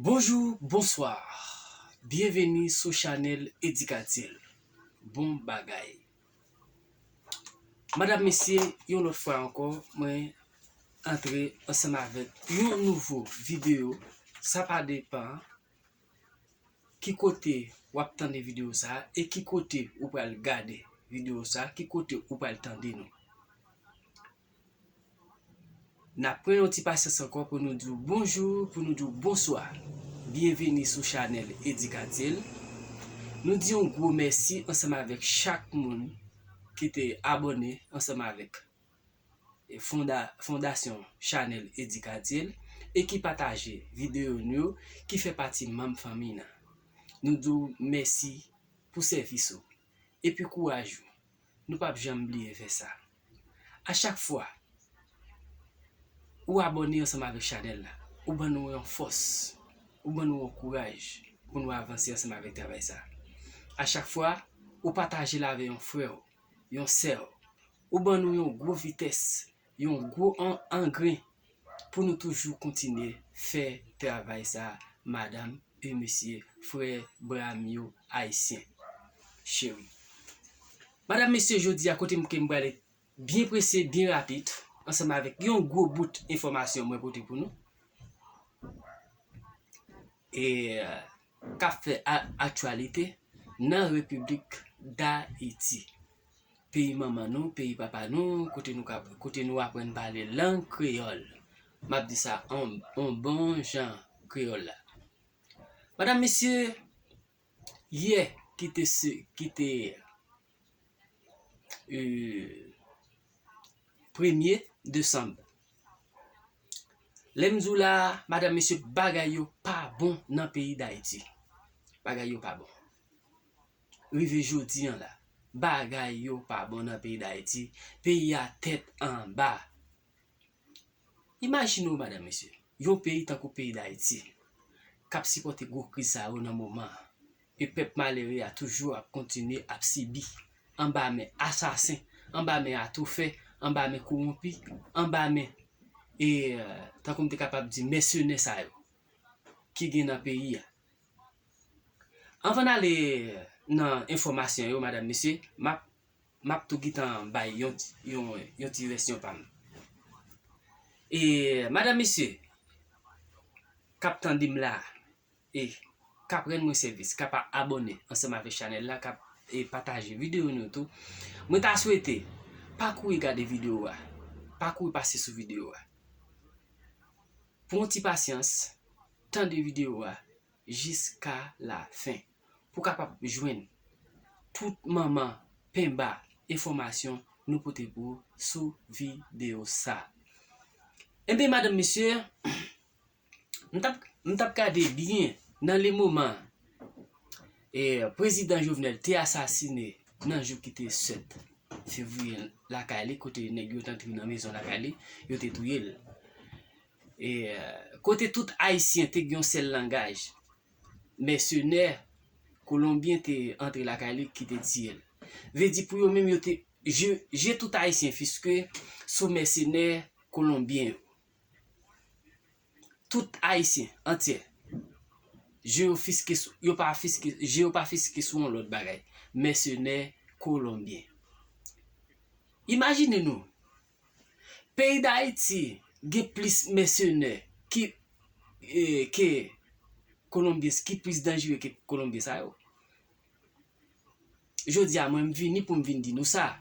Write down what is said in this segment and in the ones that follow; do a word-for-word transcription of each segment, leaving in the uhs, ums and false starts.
Bonjou, bonswa. Byenveni sou chanèl Edikatil. Bon bagay. Madanm, mesye, yon lòt fwa ankò, mwen antre ansanm avèk yon nouvo videyo. Sa pa depann ki kote w ap tande videyo sa a e ki kote ou pral gade videyo sa a, ki kote ou pral tande nou. N ap pran yon ti pasyans ankò pou nou di w bonjou, pou nou di w bonswa. Byenveni sou chanèl Edikatil. Nou di yon gwo mèsi ansanm avèk chak moun ki te abòne ansanm avèk fonda, fondasyon chanèl Edikatil e ki pataje videyo nou yo, ki fè pati manm fanmi nan. Nou di w mèsi pou sèvis ou epi kouraj ou. Nou p ap janm bliye fè sa. A chak fwa ou abòne ansanm avèk chanèl la, ou ban nou yon fòs, ou ban nou yon kouraj pou nou avanse ansanm avèk travay sa. A chak fwa ou pataje l avèk yon frè w, yon sè w, ou ban nou yon gwo vitès, yon gwo an, angren pou nou toujou kontinye fè travay sa, madanm e mesye, frè, bra m yo, ayisyen cheri. Madanm, mesye, jodi a kote m ke m prale byen prese, byen rapid, ansanm avèk yon gwo bout enfòmasyon mwen pote pou nou. E k ap fè a, aktyalite nan Repiblik Dayiti. Peyi manman nou, peyi papa nou, kote nou ka, kote nou aprann pale lang kreyòl. M ap di sa on, on bon jan kreyòl la. Madanm, mesye, yè ki te se, ki te, e, premye desanm. Lè m di w la, madanm, mesye, bagay yo pa bon nan peyi Dayiti. Bagay yo pa bon. Rive jodi an la, bagay yo pa bon nan peyi Dayiti. Peyi a tèt anba. Imajine w, madanm, mesye, yon peyi tankou peyi Dayiti k ap sipòte gwo kriz sa yo nan moman an. E pèp malere a toujou ap kontinye ap sibi anba men asasen, anba men atoufè, anba men kowonpi, anba men, e, tankou m te kapab di, mèsenè sa yo ki gen nan peyi a. Anvan n ale nan enfòmasyon yo, madanm, mesye, m ap, m ap tou gentan bay yon ti, yon, yon ti vèsyon pa m. E, madanm, mesye, k ap tande m la, e k ap rann mwen sèvis, k ap abòne ansanm avèk chanèl la, k ap, e, pataje videyo nou tou. Mwen ta swete, pa kouri gade videyo a, pa kouri pase sou videyo a. Pran yon ti pasyans, tande videyo a jiska lafen pou w kapab jwenn tout manman penba enfòmasyon nou pote pou w sou videyo sa. Enben, madanm, mesye, m t ap, m t ap gade byen nan le moman, e, prezidan Jovenel te asasine nan jou ki te sèt fevriye lakay li, kote nèg yo t antre nan mezon lakay li, yo te touye l. E, kote tout Ayisyen te gen yon sèl langaj, mèsenè kolonbyen te antre lakay li ki te tiye l. Vle di pou yo menm yo te je, je tout Ayisyen fiske sou mèsenè kolonbyen yo. Tout Ayisyen antyè, je yo fiske sou, yo pa fiske, je yo pa fiske sou yon lòt bagay. Mèsenè kolonbyen. Imajine nou, peyi Dayiti gen plis mèsenè ki, e, ke kolonbyen, ki plis danjere ke kolonbyen sa yo. Jodi a, mwen, m vini pou m vin di nou sa.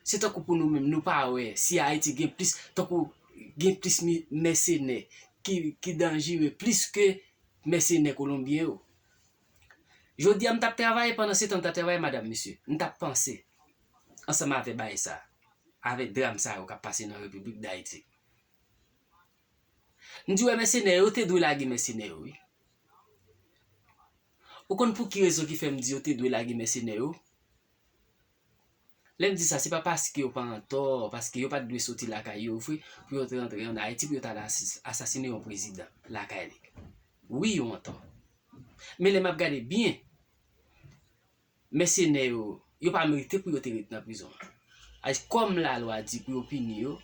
Se tankou pou nou menm, nou pa wè si Ayiti gen plis, tankou gen plis mi, mèsenè ki, ki danjere plis ke mèsenè kolonbyen yo. Jodi a, m t ap travay, pandan se tan m t ap travay, madanm, mesye, m t ap panse ansanm avè bagay sa, avè dram sa yo k ap pase nan Repiblik Dayiti. M di w, mèsenè yo te dwe lage mèsenè yo, wi. Ou konn pou ki rezon ki fè m di yo te dwe lage mèsenè yo? Lè m di sa, se pa paske yo pa antò, paske yo pa t dwe soti lakay yo vre, pou yo te rantre ann Ayiti, pou yo t al asis, asasine yon prezidan lakay li. Wi, yo antò. Men lè m ap gade byen, mèsenè yo, yo pa merite pou yo te ret nan prizon an. Kòm lalwa di pou yo pini yo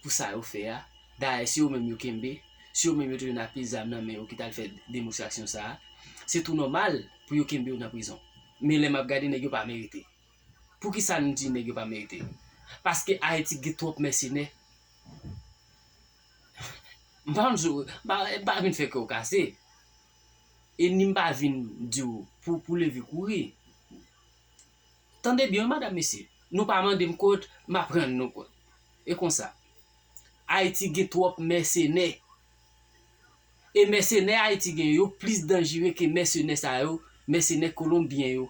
pou sa yo fè a, dayè se yo menm yo kenbe, si yo menm yo te jwenn ak pye zam nan men yo ki t al fè demonstrasyon sa a, se tou nòmal pou yo kenbe yo nan prizon. Men lè m ap gade, nèg yo pa merite. Poukisa m di nèg yo pa merite? Paske Ayiti gen twòp mèsenè. M pa konn si w, m pa, m pa vin fè kè w kase. E ni m pa vin di w pou, pou leve kouri. Tande byen, wi, madanm, mesye. Nou pa mande m kont, m ap rann nou kont. E konsa, Ayiti gen twòp mèsenè. E mèsenè Ayiti gen yo plis danjere ke mèsenè sa yo, mèsenè kolonbyen yo.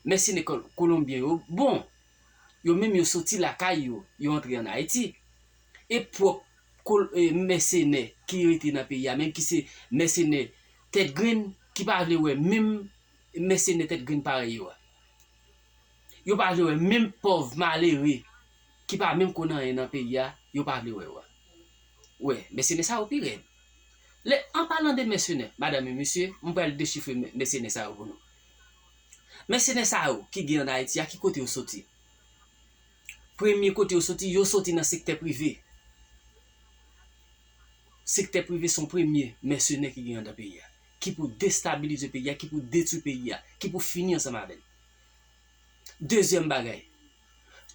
Mèsenè kol-, kolonbyen yo, bon, yo menm yo soti lakay yo, yo antre ann Ayiti. E pwòp kol-, e, mèsenè ki rete nan peyi a, menm ki se mèsenè tèt grenn, ki pa vle wè menm mèsenè tèt grenn parèy yo a. Yo pa vle wè menm pòv malere ki pa menm konn anyen nan peyi a, yo pa vle wè yo a. Wè, mèsenè sa yo pi rèd. Lè, an palan de mèsenè, madanm e mesye, m pral dechifre mè-, mèsenè sa yo pou nou. Mèsenè sa yo ki gen ann Ayiti a, ki kote yo soti? Premye kote yo soti, yo soti nan sektè prive. Sektè prive se yon premye mèsenè ki gen anndan peyi a, ki pou destabilize peyi a, ki pou detwi peyi a, ki pou fini ansanm avè l. Dezyèm bagay,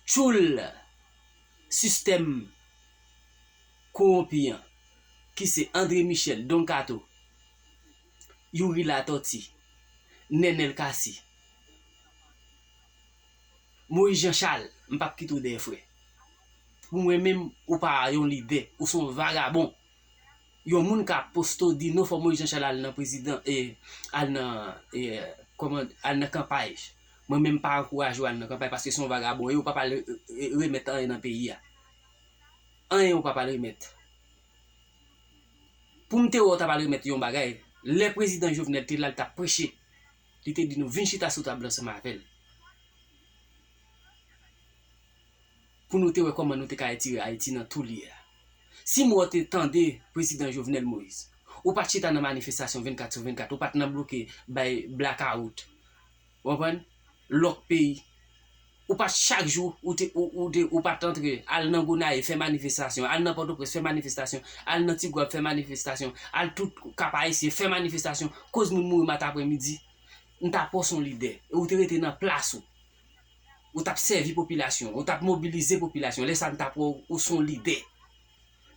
tchoul sistèm kowonpi an, ki se André Michel, Don Kato, Youri Latòti, Nènèl Cassy, Moïse Jean Charles, m p ap kite w dèyè, frè. Pou mwen menm, ou pa yon lidè, ou se yon vagabon. Yon moun ka poste w di non, fò Moïse Jean Charles al nan prezidan, e, al nan, e, kòman, al nan kanpay. Mwen menm, m pa ankouraje w al nan kanpay paske se yon vagabon, e ou p ap al re-, re-, remèt anyen nan peyi a. Anyen ou p ap al remèt. Pou m te wè w t ap al remèt yon bagay, lè prezidan Jovenel te la, l t ap preche. Li te di nou vin chita sou tab la ansanm avè l. Pou nou te wè kòman nou te ka retire Ayiti nan tou li ye a. Si m wè w te tande prezidan Jovenel Moïse, ou pa t chita nan manifestasyon vennkat sou vennkat, ou pa t nan bloke bay blakawout. Ou konprann? Lòk peyi. Ou pa t chak jou, ou te, ou, ou te, ou pa t antre, al nan Gonayiv, fè manifestasyon, al nan Pòtoprens, fè manifestasyon, al nan Tigwav, fè manifestasyon, al tout Kap Ayisyen, fè manifestasyon, koz moun mouri maten aprèmidi. M ta pè w se yon lidè, e ou te rete nan plas ou. Ou t ap sèvi popilasyon, ou t ap mobilize popilasyon. Lè sa a, m ta pè w, ou se yon lidè.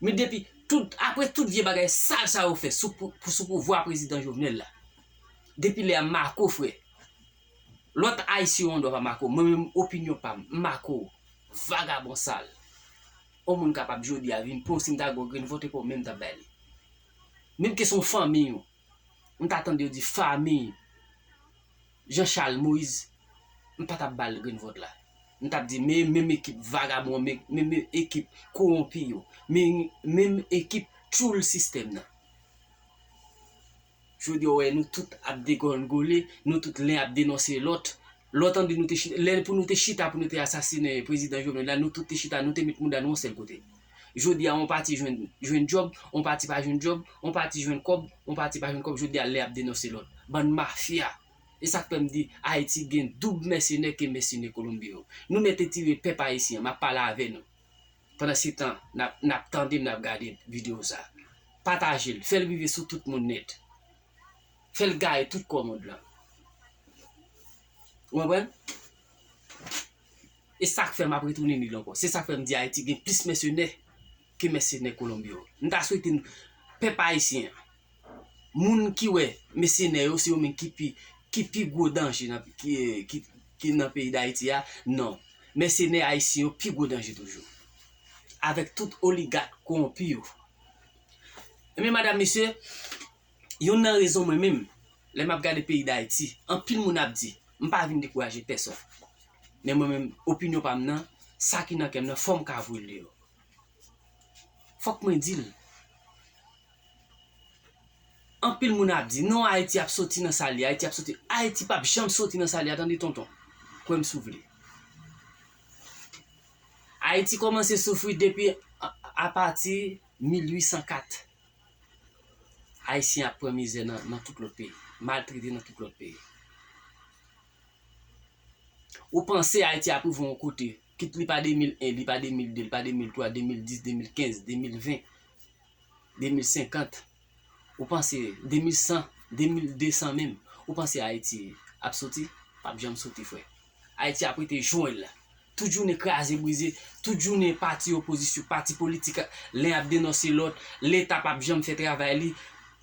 Men depi tout, apre tout vye bagay sal sa yo fè sou pou, pou, sou pouvwa prezidan Jovenel la, depi lè a m make w, frè. Lòt Ayisyen yo andwa pa make w. Mwen menm, opinyon pa m, m make w. Vagabon sal. Yon moun kapab jodi a vin pran w, si m ta gen yon grenn vòt, e pa w menm m t ap bay li. Menm ke se yon fanmi w, m ta tande yo di fanmi Jean Charles Moïse, m pa t ap ba l grenn vòt la. M t ap di, men menm ekip vagabon, men, men, men ekip kowonpi yo, men, menm ekip tchoul sistèm nan. Jodi a, w wè, nou tout ap degòngole, nou tout len ap denonse lòt. Lè w tande nou te chita, lè pou nou te chita, pou nou te asasinen prezidan Jovenel la, nou tout te chita, nou te met mouda nou yon sèl kote. Jodi a, yon pati jwenn, jwenn djòb, yon pati pa jwenn djòb, yon pati jwenn kòb, yon pati pa jwenn kòb, jodi a, len ap denonse lòt. Bann mafya. E sa k fè m di, Ayiti gen doub mèsenè ke mèsenè Kolonbi yo. Nou mèt retire pèp ayisyen an, m ap pale avè nou. Pandan se tan, n ap, n ap tande m, n ap gade videyo sa a. Pataje l, fè l rive sou tout moun nèt. Fè l gaye tout kò mond lan. Ou konprann? E sa k fè m ap retounen li l ankò. Se sa k fè m di Ayiti gen plis mèsenè ke mèsenè Kolonbi yo. M ta swete n, pèp ayisyen an, moun ki wè mèsenè yo se yo menm ki pi, ki pi gwo danje nan, ki, ki, ki nan peyi Dayiti a, non. Mèsenè ayisyen yo pi gwo danje toujou. Avèk tout oligak kowonpi yo. Ebyen, madanm, mesye, youn nan rezon mwen menm, lè m ap gade peyi Dayiti, anpil moun ap di, m pa vin dekouraje pèsòn. Men mwen menm, opinyon pa m nan, sa ki nan kè m nan, fò m ka voye l deyò. Fòk mwen di l. Anpil moun ap di, non, Ayiti ap soti nan sa l ye, Ayiti ap soti. Ayiti p ap janm soti nan sa l ye a, tande tonton. Kwè m si w vle. Ayiti kòmanse soufri depi a, apati mil uit san kat. Ayisyen ap pran mizè nan, nan tout lòt peyi, maltrete nan tout lòt peyi. Ou panse Ayiti ap rive yon kote, kit li pa de mil en, li pa de mil de, li pa de mil twa, de mil dis, de mil kenz, de mil ven, de mil senkant, ou panse de mil san, de mil de san menm, ou panse Ayiti ap soti? P ap janm soti, frè. Ayiti ap rete jwenn la. Tout jounen kraze brize, tout jounen pati opozisyon, pati politik, len ap denonse lòt, Leta p ap janm fè travay li,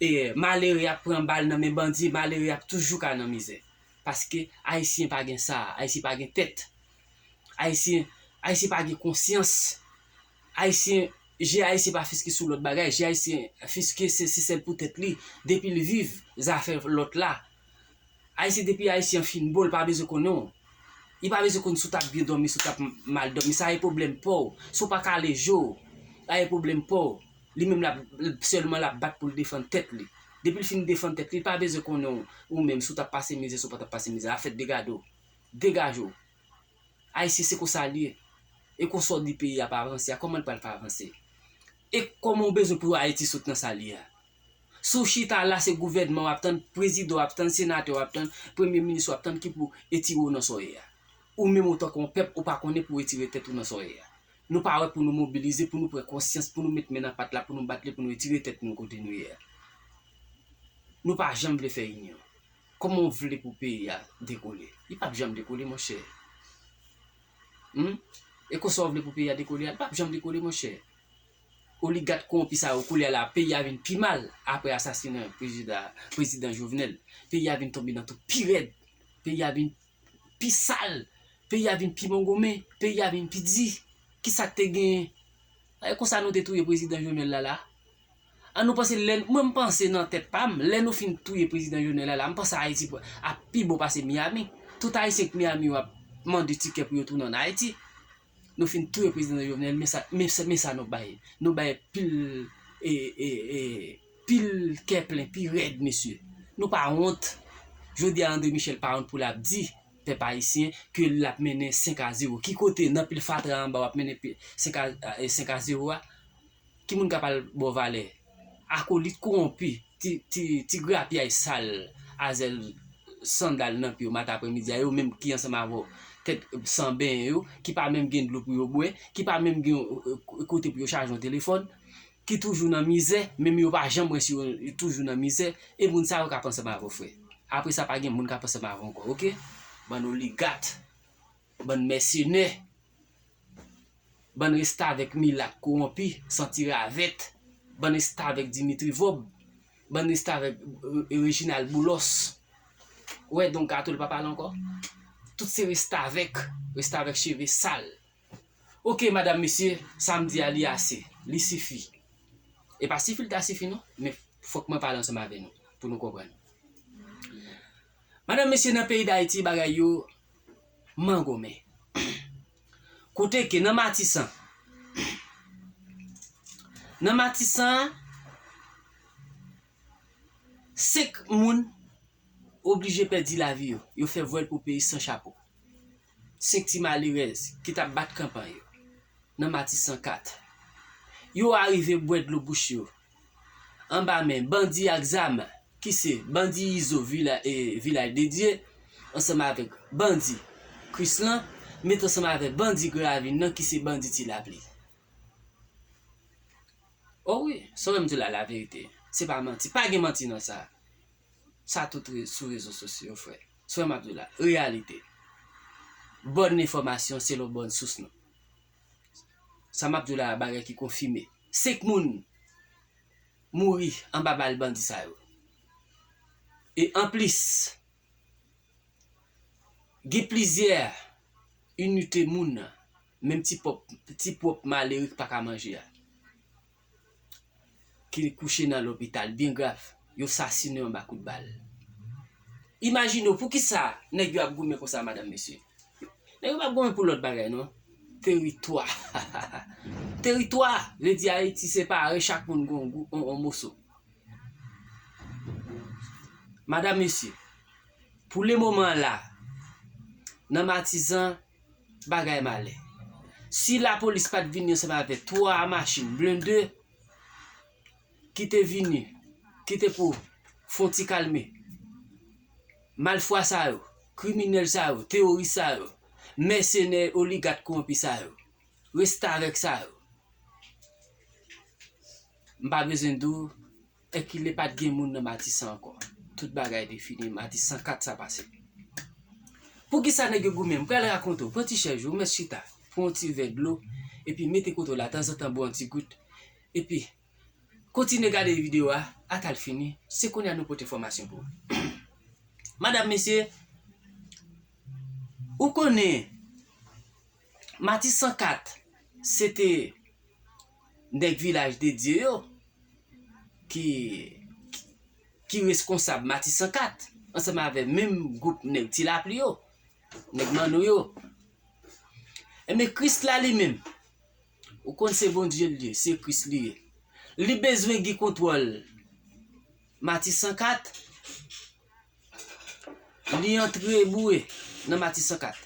e malere ap pran bal nan men bandi, malere ap toujou ka nan mizè. Paske Ayisyen pa gen sa, Ayisyen pa gen tèt. Ayisyen, Ayisyen pa gen konsyans. Ayisyen, je Ayisyen pa fiske sou lòt bagay, je Ayisyen fiske se, se sèl pou tèt li. Depi l viv, zafè lòt la. Ayisyen, depi Ayisyen fin bon, li pa bezwen konnen w. Li pa bezwen konn si w t ap byen dòmi, si w t ap mal dòmi. Sa e pwoblèm pa w. Si w pa kale je w, sa e pwoblèm pa w. Li menm l ap, sèlman l ap bat pou l defann tèt li. Depi l fin defann tèt li, li pa bezwen konnen w, ou menm, si w t ap pase mizè, si w pa t ap pase mizè. Afè degade w. Degaje w. Ayisyen, se konsa l ye. E konsa w di peyi a pa avanse a, kòman l pral fè avanse? E kòman w bezwen pou Ayiti sot nan sa l ye a? Si w chita la, se gouvènman w ap tann, prezidan w ap tann, senatè w ap tann, premye minis w ap tann ki pou etire w nan sa w ye a. Ou menm, antanke yon pèp, ou pa konnen pou w etire tèt ou nan sa w ye a. Nou pa wè pou nou mobilize, pou nou pran konsyans, pou nou met men nan pat la, pou nou bat li, pou nou etire tèt nou kote nou ye a. Nou pa janm vle fè inyon. Kòman w vle pou peyi a dekole? Li p ap janm dekole, monchè. Hmm? E konsa w vle pou peyi a dekole a? Li p ap janm dekole, monchè. Oligak kowonpi sa yo, koulye a la, peyi a vin pi mal apre asasina prezidan, prezidan Jovenel. Peyi a vin tonbe nan twou pi rèd. Peyi a vin pi sal. Peyi a vin pi mongonmen. Peyi a vin pi di. Kisa k te genyen? E konsa nou te touye prezidan Jovenel la la? An nou panse lè, mwen m panse nan tèt pa m, lè nou fin touye prezidan Jovenel la la, m panse Ayiti ap pi bon pase Miami. Tout Ayisyen k Miami yo ap mande tikè pou yo tounen ann Ayiti. Nou fin touye prezidan Jovenel, men sa, men sa, men sa nou bay. Nou bay pil, e, e, e, pil kè plen, pi rèd, mesye. Nou pa wont. Jodi a, André Michel pa wont pou l ap di pèp ayisyen ke l ap mennen senk a zewo. Ki kote nan pil fatra anba w ap mennen pi, senk a, e, senk a zewo a? Ki moun k ap al ba w valè? Akolit kowonpi, ti, ti, ti grapyay sal, azèl sandal nan pye yo maten aprèmidi a, yo menm ki ansanm avè w, tèt san benyen yo, ki pa menm gen dlo pou yo bwè, ki pa menm gen, e, e, kote pou yo chaje yon telefòn, ki toujou nan mizè, menm yo pa janm wè si yo, yo toujou nan mizè, e moun sa yo k ap ansanm avè w, frè. Apre sa, pa gen moun k ap ansanm avè w ankò, oke? Bann oligat, bann mèsenè, bann restavèk milat kowonpi, santi ravèt, bann restavèk Dimitri Vorbe, bann restavèk, e, Reginald Boulos. Ou wè Don Kato, l pa pale ankò? Tout se restavèk, restavèk cheve sal. Oke, madanm, mesye, sa m di a, li ase, li sifi. E pa sifi l ta sifi, non, men fòk mwen pale ansanm avè nou, pou nou konprann. Madanm, mesye, nan peyi Dayiti, bagay yo mangonmen. Kote ke nan Matisan, nan Matisan, senk moun oblije pèdi lavi yo. Yo fè vwèl pou peyi san chapo. Senk ti malerèz ki t ap bat kanpay yo nan Matisan kat. Yo arive bwè dlo bouch yo anba men bandi ak zam, ki se bandi Izo Vila-, e, Vilaj de Dye, ansanm avèk bandi Krislan, met ansanm avèk bandi Gran Ravin nan, ki se bandi Ti Lapli. O wi, sa w wè m di w la, laverite. Se pa manti. Pa gen manti nan sa. Sa tout re-, sou rezo sosyo, frè. Sa w wè m ap di w la, reyalite. Bòn enfòmasyon selon bòn sous nou. Sa m ap di w la, bagay ki konfime. Senk moun mouri anba bal bandi sa yo. E anplis, gen plizyè inite moun, menm ti pwòp, ti pwòp malere k pa ka manje a, ki kouche nan lopital byen grav, yo sasinen yo anba kout bal. Imajine w, poukisa nèg yo ap goumen konsa, madanm, mesye? Nèg yo p ap goumen pou lòt bagay, non. Teritwa. Teritwa vle di Ayiti separe, chak moun gen yon gou-, yon, yon moso. Madanm, mesye, pou lemoman la, nan Matizan, bagay malè. Si lapolis pa t vini ansanm avèk twa machin blende ki te vini, ki te pou fè yon ti kalme malfwa sa yo, kriminèl sa yo, teworis sa yo, mèsenè, oligat kowonpi sa yo, restavèk sa yo, M pa bezwen di w, èkile pa t gen moun nan Matisan ankò. Tout bagay te fini, Matisan kat sa pase. Poukisa nèg yo goumen? M pral rakonte w. Pran ti chèz ou, mèt chita. Pran yon ti vè dlo, epi mete kote w la, tanzantan bwè yon ti gout. Epi, kontinye gade videyo a, ata l fini. Se kounye a nou pote enfòmasyon pou ou. Madanm, mesye, ou konnen, Matisan kat, se te nèg Vilaj de Dye yo ki, ki, ki reskonsab Matisan kat, ansanm avè menm gwoup nèg Ti Lapli yo, nèg Manno yo. Enben, Kris la li menm, ou konn se Bondye l ye, se Kris li ye. Li bezwen gen kontwòl Matisan kat, li antre boure nan Matisan kat.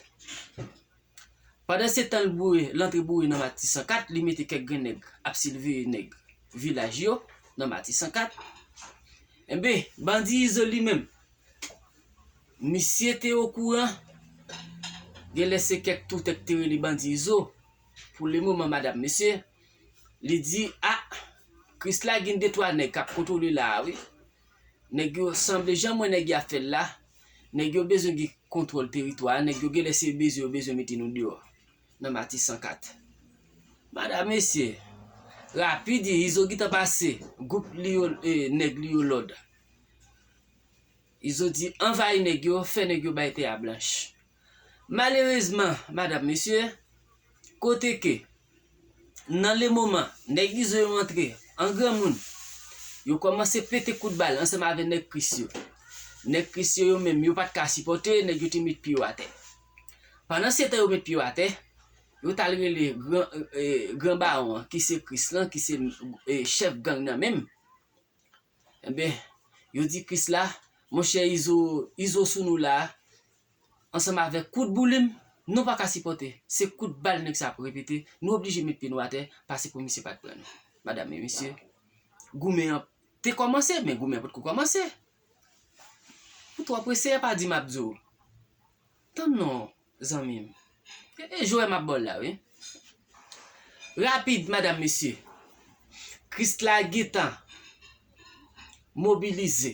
Pandan se tan l boure, l antre boure nan Matisan kat, li mete kèk grenn nèg ap siveye nèg Vilaj yo nan Matisan kat. Enben, bandi Izo li menm, misye te okouran, genlè se kèk toutè k te rele bandi Izo. Pou lemoman, madanm, mesye, li di, a, Kris la gen de twa nèg k ap kontwole la a, wi. Nèg yo sanble, jan m wè nèg yo ap fè l la, nèg yo bezwen gen kontwòl teritwa a, nèg yo genlè se bezwen yo bezwen mete nou deyò nan Matisan kat. Madanm, mesye, rapid, Izo gentan pase gwoup li yo, e, nèg li yo lòd. Izo di anvayi nèg yo, fè nèg yo bay tè a blanch. Malerezman, madanm, mesye, kote ke nan lemoman nèg Izo yo antre an granmoun, yo kòmanse pete kout bal ansanm avè nèg Kris yo. Nèg Kris yo, yo menm, yo pa t ka sipòte, nèg yo te met pye yo atè. Pandan se tan yo met pye yo atè, yo t al rele gran, e, gran bawon an, ki se Kris lan, ki se, e, chèf gang nan menm. Enben, yo di Kris la, monchè, Izo, Izo sou nou la, ansanm avèk kout boulin, nou pa ka sipòte. Se kout bal nèg sa ap repete, nou oblije met pye nou atè, pase pou misye pa t pran nou. Madanm e mesye, goumen an te kòmanse, men goumen an potko kòmanse. Ou twò prese, pa di m ap di w. Tann non, zanmi m. E, e jwè m ap ba w la, wi. Rapid, madanm, mesye. Kris la gentan mobilize.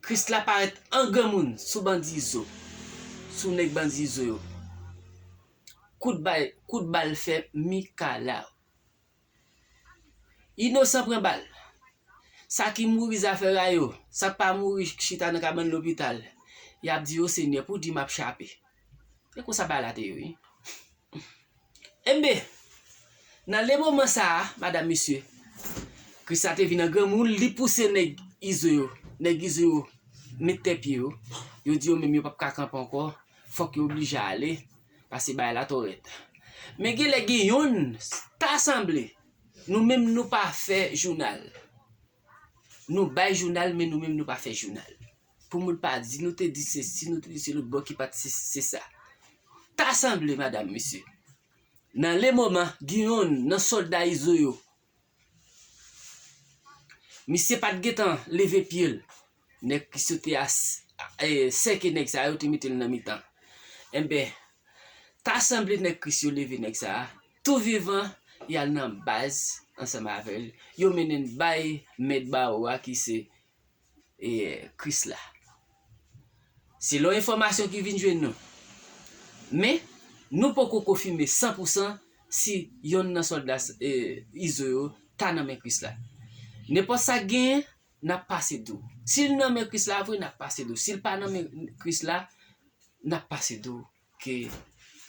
Kris la parèt an granmoun sou bandi Izo, sou nèg bandi Izo yo. Kout bal, kout bal fè mikalaw. Inosan pran bal. Sa ki mouri zafè ra yo, sa k pa mouri chita nan kabann lopital, y ap di, o Senyè, pou di m ap chape. E konsa bagay la te ye, wi. Enben, nan lemoman sa a, madanm, mesye, Kris la te vin an granmoun, li pouse nèg Izo yo, nèg Izo yo met tè pye yo, yo di yo menm yo p ap ka kanpe ankò, fòk yo oblije ale, pase bagay la twò rèd. Men genlè gen yonn, ta sanble, nou menm nou pa fè jounal. Nou bay jounal, men nou menm nou pa fè jounal. Pou moun pa di nou te di se si, nou te di se lòt bò ki pa t se, se sa. Ta sanble, madanm, mesye. Nan lemoman, gen yonn nan sòlda Izo yo, misye pa t gentan leve pye l. Nèg Kris yo te as-, e, sèke nèg sa yo, te mete l nan mitan. Enben, ta sanble nèg Kris yo leve nèg sa a, tou vivan, y al nan baz ansanm avè l. Yo mennen l bay mèt bawo a ki se, e, Kris la. Selon enfòmasyon ki vin jwenn nou. Men, nou poko konfime san pou san si yonn nan sòlda, e, Izo yo ta nan men Kris la. Nenpòt sa k genyen, n ap pase di w. Si l nan men Kris la vre, n ap pase di w. Si l pa nan men Kris la, n ap pase di w ke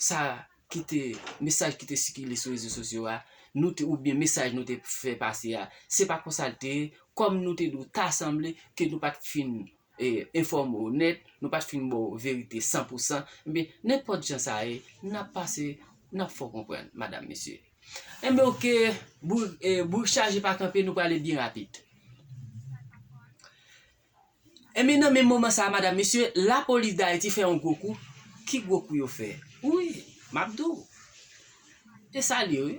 sa ki te, mesaj ki te sikile sou rezo sosyo a, nou te, oubyen mesaj nou te fè pase a, se pa konsa l te ye, kòm nou te di w ta sanble ke nou pa t fin, e, enfòme w nèt, nou pa t fin ba w verite san pou san, men nenpòt jan sa ye, n ap pase, n ap fè w konprann, madanm, mesye. Enben, oke, bourik, e, bourik chaje pa kanpe, nou prale byen rapid. Enben, nan menm moman sa a, madanm, mesye, lapolis Dayiti fè yon gwo kou. Ki gwo kou yo fè? Wi, m ap di w. E sa l ye, wi.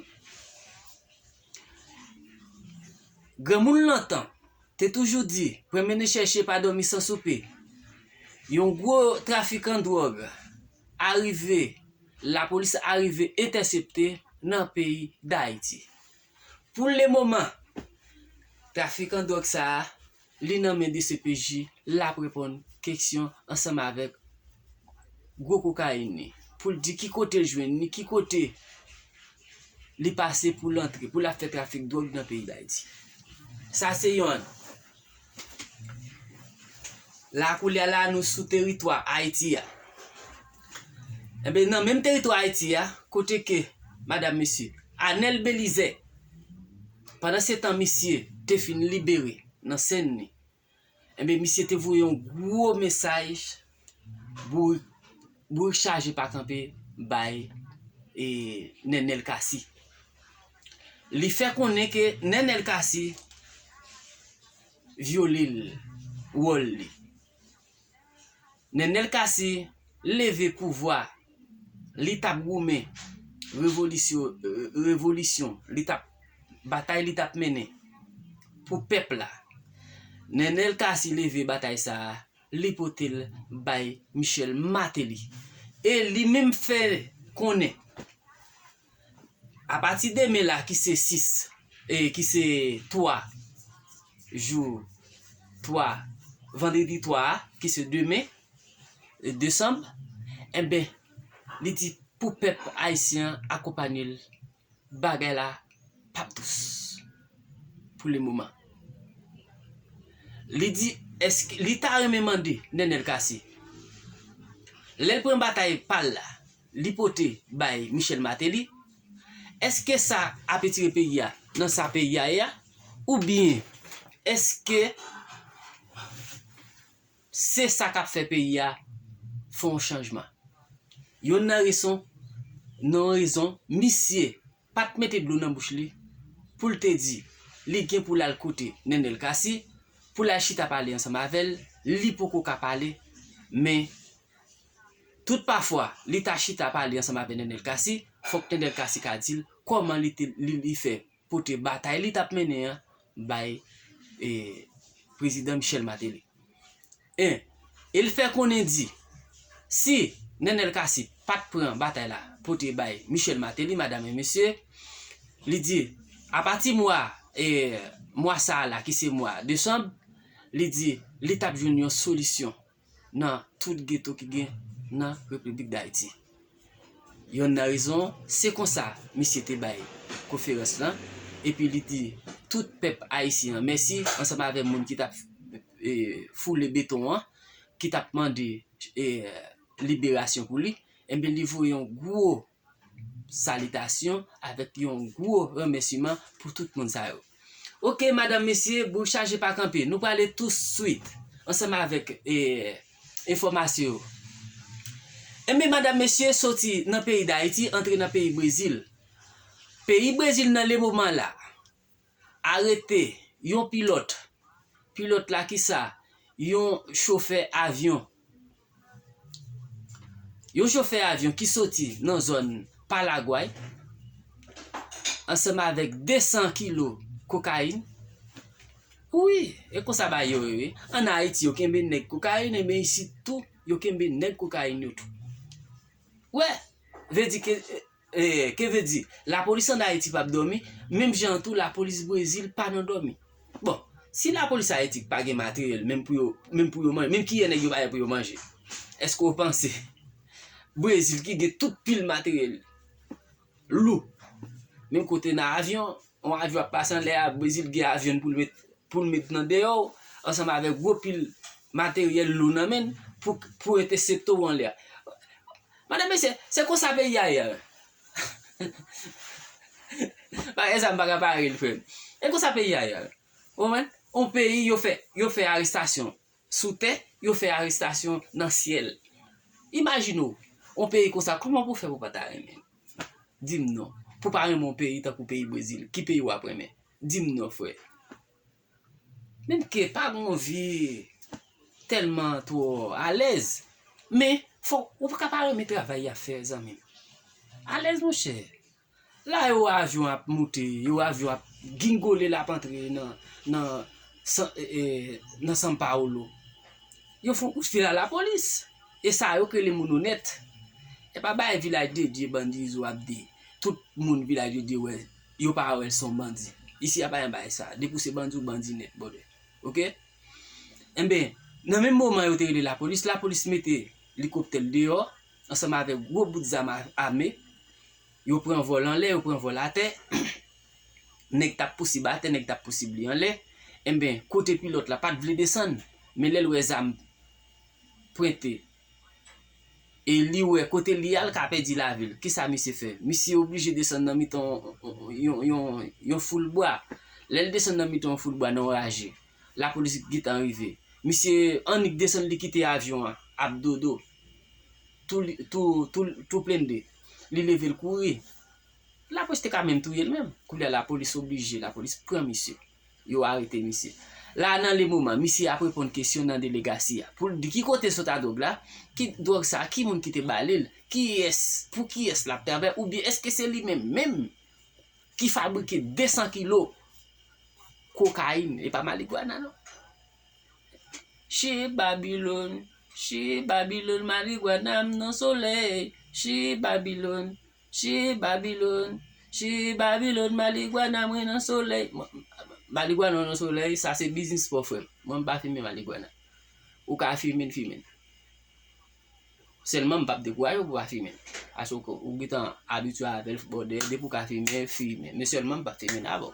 Granmoun lontan te toujou di, pran mennen chèche, pa dòmi san soupe. Yon gwo trafikan dwòg arive, lapolis arive entèsepte nan peyi Dayiti. Pou lemoman, trafikan dwòg sa a, li nan men D C P J, l ap reponn keksyon ansanm avèk gwo kokayin li, pou l di ki kote l jwenn li, ki kote li pase pou l antre, pou l ap fè trafik dwòg nan peyi Dayiti. Sa se yonn. La, koulye a la, nou sou teritwa Ayiti a. Enben, nan menm teritwa Ayiti a, kote ke, madam, mesye, Anèl Belizè, pandan se tan misye te fin libere nan Sen Ni, enben, misye te voye yon gwo mesaj, bourik, bourik chaje pa kanpe, bay, e, Nènèl Kasi. Li fè konnen ke Nènèl Kasi vyole l, wòl li. Nènèl Kasi leve pouvwa li t ap goumen, revolisyon, revolisyon li t ap, batay li t ap mennen pou pèp la. Nènèl Kasi leve batay sa a, li pote l bay Michel Martelly. E li menm fè konnen, apati demen la, ki se sis, e ki se twa, jou twa, vandredi twa a, ki se demen, e desanm, enben, li di pou pèp ayisyen an akonpanye l, bagay la p ap dous pou le moman. Li di, èske li ta renmen mande Nènèl Kasi, lè l pran batay pa l la, li pote bay Michel Martelly, èske sa ap etire peyi a nan sa peyi a ye a? Oubyen, èske se sa k ap fè peyi a fè yon chanjman? Yonn nan rezon, nan rezon, misye pa t mete dlo nan bouch li pou l te di li gen pou l al koute Nènèl Kasi, pou l al chita pale ansanm avè l, li poko ka pale, men tout pafwa li ta chita pale ansanm avè Nènèl Kasi, fòk Nènèl Kasi ka di l kòman li te, li, li fè pote batay li t ap mennen an bay, e, prezidan Michel Martelly. En, e l fè konnen di, si Nènèl Kasi pa t pran batay la pote bay Michel Martelly, madam e mesye, li di, apati mwa, e, mwa sa a la, ki se mwa desanm, li di, li t ap jwenn yon solisyon nan tout geto ki gen nan Repiblik Dayiti. Yonn nan rezon, se konsa misye te bay konferans lan, epi li di tout pèp ayisyen an mèsi, ansanm avè moun ki t ap, e, foule beton an, ki t ap mande, e, liberasyon pou li, enben, li voye yon gwo salitasyon avèk yon gwo remèsiman pou tout moun sa yo. Oke, madam, mesye, bourik chaje pa kanpe. Nou prale touswit ansanm avèk, e, enfòmasyon yo. Enben, madam, mesye, soti nan peyi Dayiti, antre nan peyi Brezil. Peyi Brezil nan le moman la arete yon pilòt. Pilòt la ki sa? Yon chofè avyon. Yon chofè avyon ki soti nan zòn Palagway ansanm avèk de san kilo kokayin. Wi, e konsa bagay yo ye, wi. Ann Ayiti, yo kenbe nèg kokayin, enben isit tou, yo kenbe nèg kokayin yo tou. Wè, vle di ke, e, ke vle di, lapolis ann Ayiti p ap dòmi, menm jan an tou, lapolis Brezil pa nan dòmi. Bon, si lapolis Ayiti pa gen materyèl, menm pou yo, menm pou yo manje, menm kiyè nèg yo pa gen pou yo manje, èske w panse Brezil ki gen tout pil materyèl lou, menm kote nan avyon, yon avyon ap pase anlè a, Brezil gen avyon pou l met, pou l met nan deyò, ansanm avèk gwo pil materyèl lou nan men l, pou, pou entèsepte w anlè a. Madam, mesye, se konsa peyi a ye a. Bagay sa m pa ka pa ri l, frè m. E konsa peyi a ye a. Ou konprann? Yon peyi yo fè, yo fè arestasyon sou tè, yo fè arestasyon nan syèl. Imajine w, yon peyi konsa, kòman pou fè pou pa ta renmen? Di m non. Pou pa renmen yon peyi tankou peyi Brezil, ki peyi w ap renmen? Di m non, frè. Menm ke pa gen yon vi tèlman twò alèz, men fò ou pa ka pa renmen travay y ap fè, zanmi m. Alèz, monchè. La, yo wè avyon ap moute, yo wè avyon ap gingole, l ap antre nan, nan, San, e, e, nan São Paulo. Yo fè yon kout fil a lapolis. E sa yo k rele moun onèt. E pa bagay Vilaj de Dye bandi Izo ap di. Tout moun Vilaj de Dye wè, yo pa wè l se yon bandi. Isi a pa gen bagay sa. Depi w se bandi, w bandi nèt, brother. Oke? Enben, nan menm moman yo te rele lapolis, lapolis mete elikoptè l deyò, ansanm avèk gwo bout zam a- ame. Yo pran vòl anlè, yo pran vòl atè. Nèg t ap pousib atè, nèg t ap pousib li anlè. Enben, kote pilòt la pa t vle desann, men lè l wè zam pwente, e li wè kote li al ka pèdi lavi l. Kisa misye fè? Misye oblije desann nan mitan yon, yon, yon, yon foul bwa. Lè l desann nan mitan yon foul bwa nan yon raje, lapolis gentan rive. Misye annik desann, li kite avyon an ap dodo. Tou, li- tou, tou, tou plende. Li leve l kouri. Lapolis te ka menm touye l menm. Koulye a lapolis oblije, lapolis pran misye. Yo arete misye. La nan le moman, misye ap reponn kesyon nan delegasi a. Pou l di ki kote sot a dwòg la, ki dwòg sa, ki moun ki te ba li l, kiyès, pou kiyès l ap travay, oubyen èske se li menm menm ki fabrike desan kilo kokayin, e pa maligwana non. Che Babilòn, che Babilòn, maligwana m nan solèy. Che Babilòn, che Babilòn, che Babilòn, maligwana mwen nan solèy. Mwen- Maligwana w nan solèy, sa se biznis pa w, frè m. Mwen m pa fimen maligwana. Ou ka fimen, fimen. Sèlman m p ap dekouraje w pou w pa fimen. Paske ou, ou gentan abitye avè l, brother, depi w ka fimen, fimen. Men sèlman m p ap fimen avè w.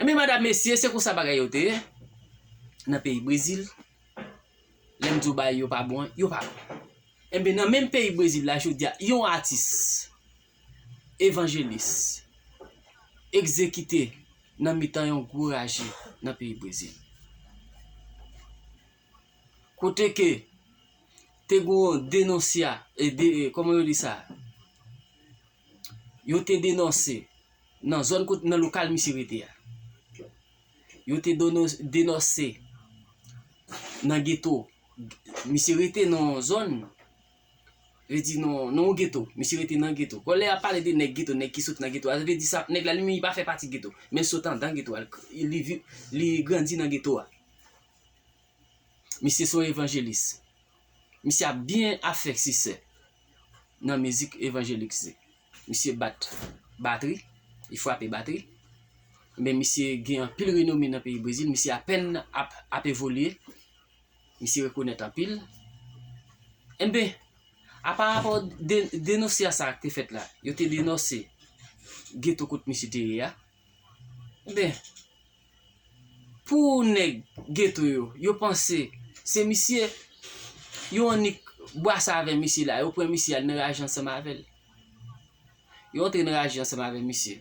Enben, madanm, mesye, se konsa bagay yo te ye nan peyi Brezil. Lè m di w bagay yo pa bon, yo pa bon. Enben, nan menm peyi Brezil la, jodi a, yon atis evanjelis egzekite nan mitan yon gwo raje nan peyi Brezil. Kote ke te gen yon denonsya, e de, e, kòman yo di sa? Yo te denonse nan zòn kot, nan lokal misye rete a. Yo te dono- denonse nan geto. Misye rete nan yon zòn, vle di nan, nan yon geto. Misye rete nan geto. Kon lè y ap pale de nèg geto, nèg ki sot nan geto a, vle di sa, nèg la li menm li pa fè pati geto, men l sot anndan geto a, li, li vi- li grandi nan geto a. Misye se yon evanjelis. Misye ap byen ap fè siksè nan mizik evanjelik li. Misye bat batri, li frape batri. Men misye gen anpil renome nan peyi Brezil. Misye apèn ap, ap evolye. Misye rekonèt anpil. Enben, a pa rapò de- denonsya sa k te fèt la, yo te denonse geto kot misye te ye a. Enben, pou nèg geto yo, yo panse se misye, yo annik bwase avè misye la, yo pran misye al nan raje ansanm avè l. Yo antre nan raje ansanm avè misye.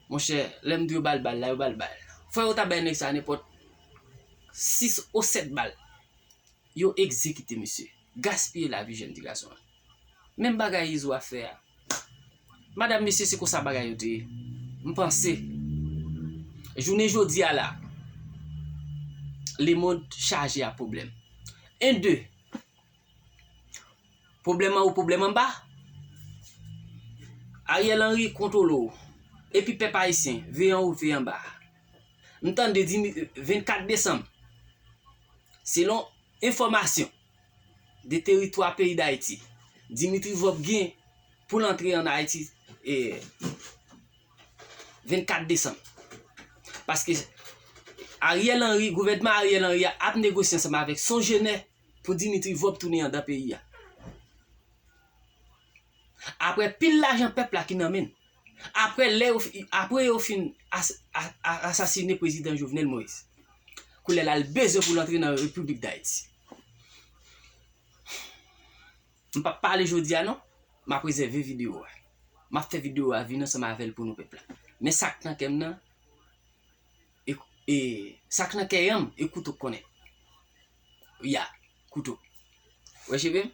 Monchè, lè m di yo ba l bal la, yo ba l bal. Fò yo ta bay nèg sa nenpòt sis ou sèt bal. Yo egzekite misye. Gaspiye lavi jèn ti gason an. Menm bagay Izo ap fè a. Madanm, mesye, se konsa bagay yo te ye. M panse, jounen jodi a la, lemonn chaje a pwoblèm. En, de, pwoblèm anwo, pwoblèm anba. Ariel Henry kontwole w. Epi pèp ayisyen, veye anwo, veye anba. M tande Dimi- vennkat desanm, selon enfòmasyon de teritwa peyi Dayiti, Dimitri Vorbe gen pou l antre ann Ayiti, e, vennkat desanm. Paske Ariel Henry, gouvènman Ariel Henry a ap negosye ansanm avèk Sogener pou Dimitri Vorbe tounen anndan peyi a. Apre pil lajan pèp la ki nan men l. Apre lè yo fi- apre yo fin as- a- a- asasine prezidan Jovenel Moïse. Koulye a l bezwen pou l antre nan Repiblik Dayiti. M p ap pale jodi a non. M ap rezève videyo a. M ap fè videyo a vin ansanm avè l pou nou pèp la. Men sa k nan kè m nan, e, e, sa k nan kè yanm, e kouto k konnen. Ya, kouto. Wè cheve m?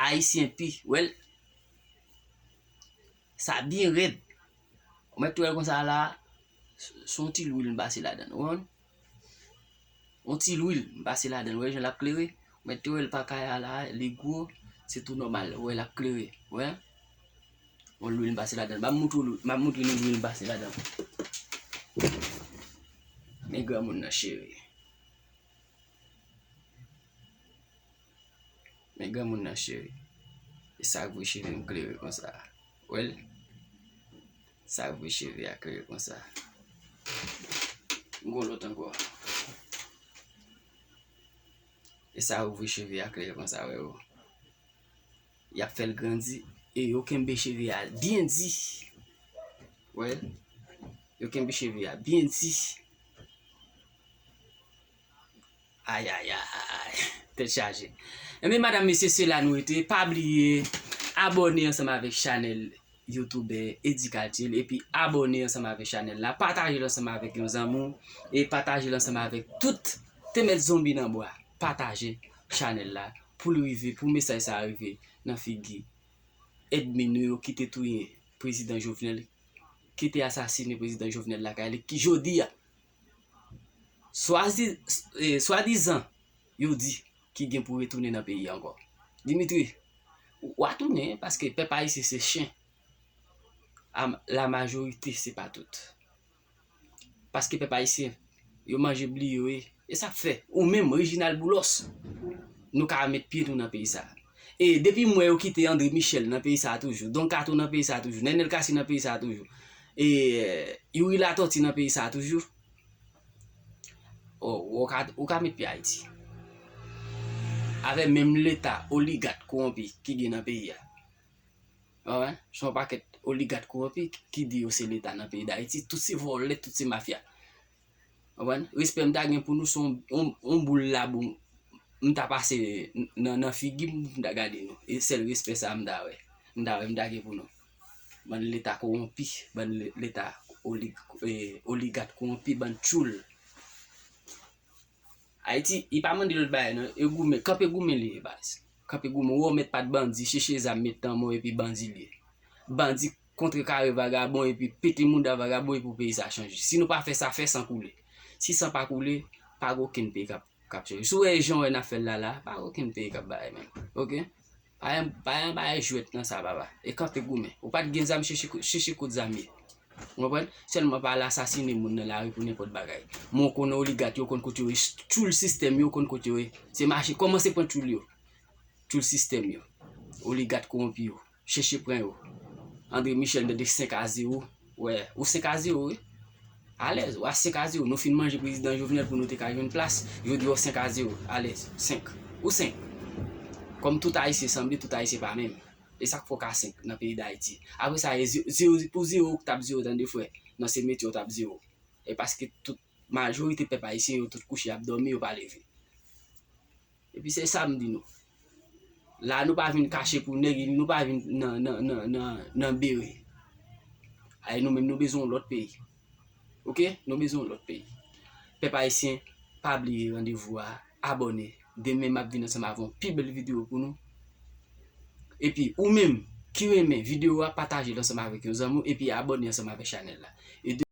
Ayisyen pi, wè l. Sa byen rèd. Ou mèt wè l konsa la, s- s on ti lwil m pase ladan l, ou konprann? On ti lwil m pase ladan l, wè jan l ap klere. Ou mèt wè l pa kay a la, li gwo, se tou nòmal, wè l ap klere, wè. On lwil m pase ladan l. M ap moutre w, m ap moutre nou lwil m pase ladan l. Men granmoun nan cheri. Men granmoun nan cheri. E sa k voye cheve m klere konsa. Wè l? Sa ouvri cheve a klere konsa. M gon lòt ankò. E sa ouvri cheve a klere konsa, wè yo. Y ap fè l grandi. E yo kenbe cheve a byen di. Wè. Yo kenbe cheve a byen di. Ayayay, tèt chaje. Enben, madanm, mesye, se la nou rete. Pa bliye abòne ansanm avèk chanèl YouTube Eddy Kaltiel, epi abòne ansanm avèk chanèl la. Pataje l ansanm avèk yon zanmi w, e pataje l ansanm avèk tout te mèt zonbi nan bwa. Pataje chanèl la pou l rive, pou mesaj sa a rive nan figi ènmi nou yo ki te touye prezidan Jovenel, ki te asasine prezidan Jovenel lakay li, ki jodi a, swazi-, eh, swadizan, yo di ki gen pou retounen nan peyi a ankò. Dimitri, w a tounen, paske pèp ayisyen se chen. A, la majorite, se pa tout. Paske pèp ayisyen, yo manje bliye yo ye. E sa k fè, ou menm, Reginald Boulos, nou ka met pye nou nan peyi sa. E depi m wè yo kite André Michel nan peyi sa toujou, Don Kato nan peyi sa toujou, Nenel Cassy nan peyi sa toujou, e Youri Latortue nan peyi sa toujou, o, ou ka, ou ka met pye Ayiti. Avè menm leta oligat kowonpi ki gen nan peyi a. Ou konprann? Se yon pakèt oligat kowonpi ki di yo se leta nan peyi Dayiti. Tout se vòlè, tout se mafya. Ou konprann? Respè m ta gen pou nou se yon, yon, yon boul labou m ta pase nan, nan figi m, m ta gade nou. E sèl respè sa a m ta wè. M ta wè, m ta gen pou nou. Bann leta kowonpi, bann le-, leta oli-, eh, oligat kowonpi, bann tchoul. Ayiti, li pa mande lòt bagay non. E goumen, kanpe goumen li ye, baz. Kanpe goumen, ou wè w mèt pa t bandi, chèche zam, met nan men w epi bandi li ye. Bandi kontre kare vagabon epi pete mouda vagabon epi pou peyi sa chanje. Si nou pa fè sa, fè san koule. Si san pa koule, pa gen okenn peyi k ap, k ap chanje. Si w wè jan w wè n ap fè l la la, pa gen okenn peyi k ap bagay menm. Oke? Pa gen, pa gen bagay jwèt nan sa, papa. E kanpe goumen. Ou pa t gen zam, chèche ko-, chèche kot zam ye. Ou konprann? Sèlman pa al asasine moun nan lari pou nenpòt bagay. Men w konnen oligat yo konn kote yo ye, tchoul sistèm yo konn kote yo ye. Se mache, kòmanse pran tchoul yo. Tchoul sistèm yo. Oligat kowonpi yo. Chèche pran yo. André Michel nan de senk a zewo. Wè, ou senk a zewo, wi. Alèz, w a senk a zewo. Nou fin manje prezidan Jovenel pou nou te ka jwenn plas. Jodi a w senk a zewo. Alèz, senk. Ou senk. Kòm tout ayisyen sanble, tout ayisyen pa menm. E sa k fè w ka senk nan peyi Dayiti. Apre sa, e ze-, zewo pou zewo ou t ap zewo, tande frè. Nan se metye w t ap zewo. E paske tout, majorite pèp ayisyen yo tout kouche ap dòmi, yo pa leve. Epi se sa m di nou. La nou pa vin kache pou nèg, nou pa vin nan, nan, nan, nan, nan bere. Ay nou menm nou bezwen yon lòt peyi. Oke? Nou bezwen yon lòt peyi. Pèp ayisyen, pa bliye randevou a, abòne. Demen m ap vin ansanm avè yon pi bèl videyo pou nou. Epi ou menm ki renmen videyo a, pataje l ansanm avèk yon zanmi w epi abòne ansanm avèk chanèl la. E